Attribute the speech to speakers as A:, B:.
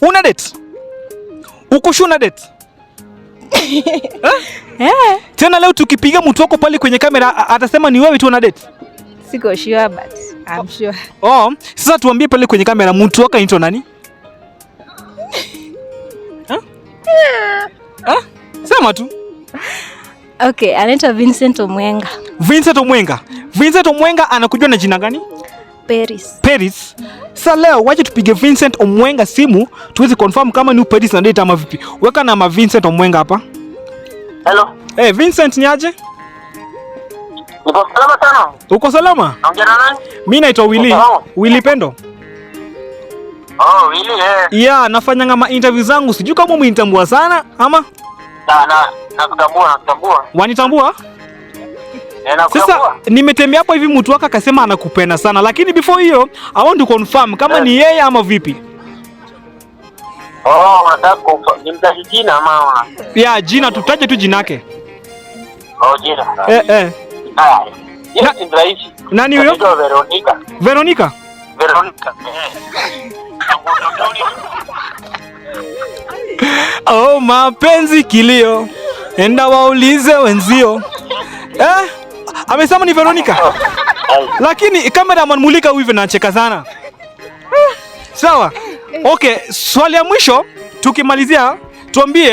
A: Una date? Uko sure una date?
B: Eh.
A: Tena leo tukipiga mtu wako pale kwenye kamera atasema ni wewe tu una date.
B: Siko sure, but I'm sure.
A: Oh, sasa tuambie pale kwenye kamera, mtu wako anaitwa nani? Huh? Huh? Sema tu.
B: Okay, anaitwa Vincent Omwenga.
A: Vincent Omwenga. Vincent Omwenga anakujua na jina gani?
B: Paris.
A: Paris. Sasa leo wache tupige Vincent Omwenga simu tuweze confirm kama ni Paris na date ama vipi. Weka na ma Vincent Omwenga hapa.
C: Hello.
A: Eh, Vincent, ni aje?
C: Niko salama sana.
A: Uko salama?
C: Naongea na nani?
A: Mimi naitwa Willy.
C: Salama.
A: Willy Pendo.
C: Oh, Willy, eh.
A: Yeah, nafanyanga ma interview zangu. Sijui kama umenitambua sana ama
C: Na nakutambua, nakutambua.
A: Wanitambua?
C: Eh, nakutambua.
A: Sasa nimetembea hapo hivi, mtu wako akasema anakupenda sana, lakini before hiyo I want to confirm kama ni yeye ama vipi.
C: Oh, unataka nimtaje jina ama una?
A: Yeah, jina, tutaje tu jina yake.
C: Oh, jina.
A: Eh eh.
C: Haya. Yes, ni rahisi.
A: Nani huyo?
C: Anaitwa Veronica.
A: Veronica.
C: Veronica. Eh. Tangu utotoni.
A: Oh, mapenzi kilio. Enda waulize wenzio. Eh? Amesema ni Veronica. Lakini cameraman mulika hivi nacheka sana. Sawa. Okay, swali ya mwisho tukimalizia, tuambie.